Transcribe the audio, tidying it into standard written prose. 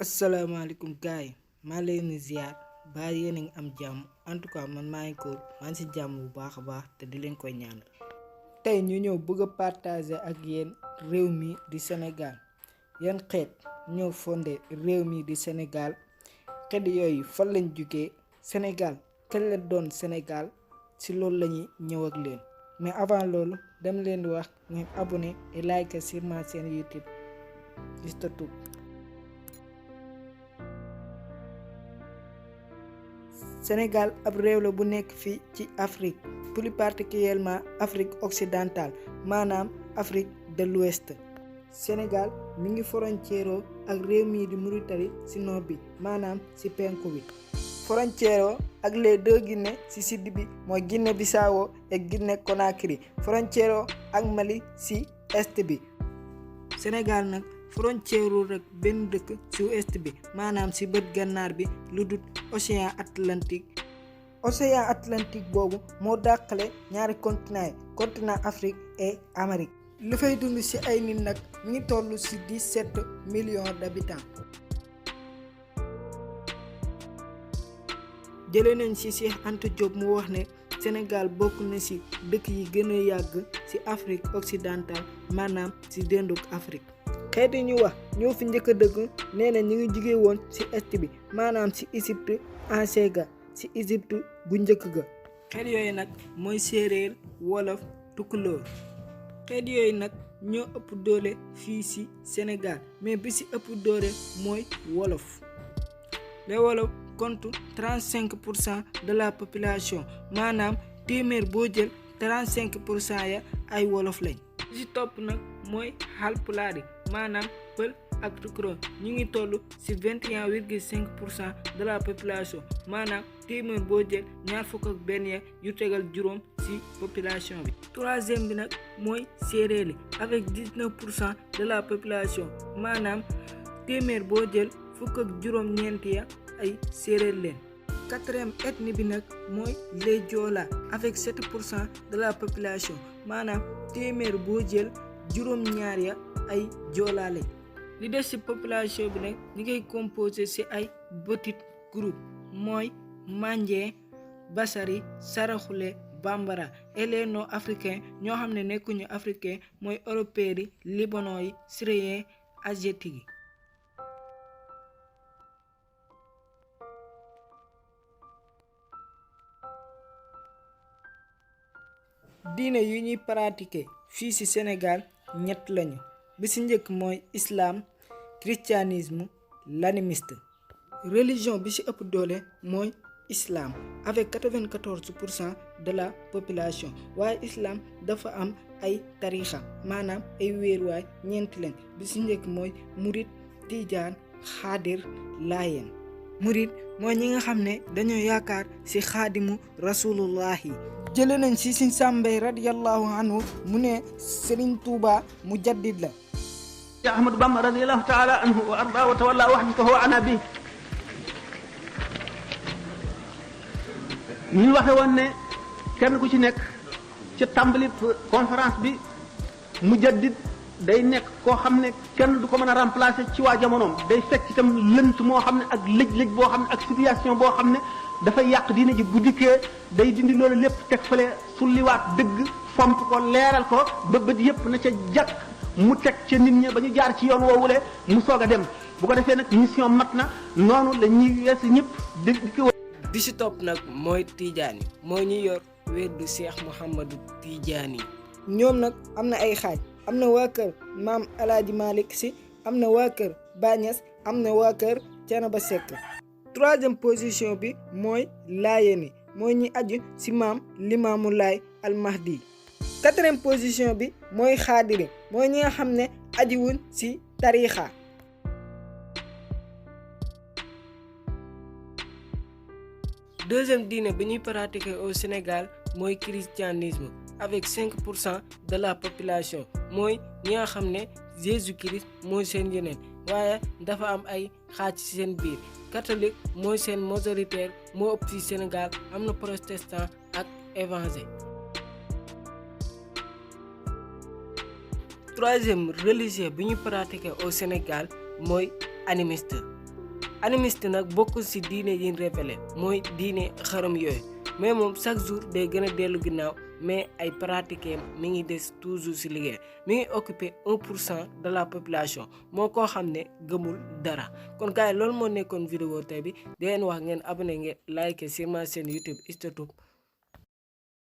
asalaamaaleykum gars yi maa leen di ziar ba yéen a ngi am jàmm en tout cas man maa ngi ko maa ngi si jàmm bu baax a baax te di leen koy ñaanal. tey ñu ñëw bëgg a partager ak yéen réew mi di Sénégal yan xeet ñoo fondé réew mi di Sénégal xeet yooyu fan lañ jugee Sénégal kañ la doon Sénégal si loolu la ñuy ñëw ak leen mais avant loolu dem leen di wax ngeen abonné et like sur ma chaîne YouTube Listo Tube. Sénégal ab réew la bu nekk fii ci Afrique plus particulièrement Afrique occidentale maanaam Afrique de l'Ouest. Sénégal mi ngi frontière ak réew mii di Mauritanie ci nord bi maanaam ci penku bi. frontière ak les deux Guinée ci sud bi mooy Guinée Bissau ak Guinée Conakry. frontière ak Mali ci est bi. Sénégal nag frontière rek benn dëkk ci ouest bi maanaam ci bët gànnaar bi lu dul océan Atlantique boobu moo dàqale ñaari continent yi continent Afrique et Amérique. lu fay dund ci ay nit nag mi ngi toll ci 17 millions d'habitants. jëlee nañ ci Cheikh Anta Diop mu wax ne Sénégal bokk na ci dëkk yi gën a yàgg ci Afrique occidentale maanaam ci denduk Afrique. xeet yi ñu wax ñoo fi njëkk a dëgg nee na ñu ngi jugee woon ci est bi maanaam ci Égypte ancien ga ci Égypte bu njëkk ga. xeet yooyu nag mooy séeréer wolof tukulóor. xeet yooyu nag ñoo ëpp doole fii ci Sénégal mais bi ci ëpp doole mooy wolof. les wolof compte 35% de la population maanaam téeméer boo jël 35% ya ay wolof lañ. li ci topp nag mooy Haalpulaar maanaam pël ak tukulóor ñu ngi toll ci 21,5% de la population maanaam téeméer boo jël ñaar fukk ak benn ya yu tegal juróom ci population bi. troisième bi nag mooy séeréer yi avec 19% de la population maanaam téeméer boo jël fukk ak juróom ñeent ya ay séeréer leen. quatrième ethnie bi nag mooy les Joola avec 7% de la population maanaam téeméer boo jël juróom ñaar ya ay Joola lañ. li des ci population bi nag ñi ngay composé ci ay petit groupe mooy Mandien Basari Saraxule Bambara et les non africains ñoo xam ne nekkuñu africain mooy européens yi libanais yi syriens asiatiques yi. diine yu ñuy pratiquer fii ci Sénégal ñett lañu bi ci njëkk mooy islam christianisme l'animiste. religion bi ci ëpp doole mooy islam avec 94% de la population waaye islam dafa am ay tarixa maanaam ay wéeruwaay ñeenti lañ bi ci njëkk mooy murit tijaan xaadir laayeen. murit mooy ñi nga xam ne dañoo yaakaar ci xaadimu rasulullahi. jële nañ ci Sëriñ Sàmbay radiyallahu anhu mu ne Sëriñ Tuuba mujaddid la. Ahmadu Bamba radiyallahu taala anhu wa arda wa tawalla wahdi fa huwa ana bi ñu waxe woon ne kenn ku ci nekk ca tàmbali conférence bi mujaddid day nekk koo xam ne kenn du ko mën a remplacer ci waa jamonoom day fekk itam lënt moo xam ne ak lëj-lëj boo xam ne ak situation boo xam ne dafay yàq diine ji bu dikkee day dindi loolu lépp teg fale sulliwaat dëgg fomp ko leeral ko ba bët yépp na ca jàkk mu teg ca nit ñi ba ñu jaar ci yoon woowule mu soog a dem bu ko defee nag mission mat na noonu la ñuy wees ñëpp di ko. bi ci topp nag mooy Tijaani moo ñu yor weddu Cheikh Mouhamadou Tijaani. ñoom nag am na ay xaaj am na waa kër maam Alaaji Malick Sy am na waa kër Bañes am na waa kër Thiénaba Seck. troisième position bi mooy Laayeen mooy ñi aju ci maam Limaamu Laay al-Mahdi. quatrième position bi mooy Xaadiri mooy ñi nga xam ne ajuwuñ ci tariixa. deuxième diine bi ñuy pratiquer au Sénégal mooy christianisme avec 5% de la population mooy ñi nga xam ne Jésus-Christ mooy seen yeneen waaye dafa am ay xaaj ci seen biir. catholique mooy seen majoritaire moo ëpp ci Sénégal am na protestant ak évangile. troisième religieux bi ñu pratiquer au Sénégal mooy animiste animiste nag bokkul ci diine yi ñu révélé mooy diine xaram yooyu mais moom chaque jour day gën a dellu ginnaaw mais ay pratiques mi ngi des toujours ci liggéey mi ngi occupé 1% de la population moo koo xam ne gëmul dara kon gars yi loolu moo nekkoon vidéo tey bi di leen wax ngeen abonné ngeen like sur ma chaîne YouTube Histoire Tube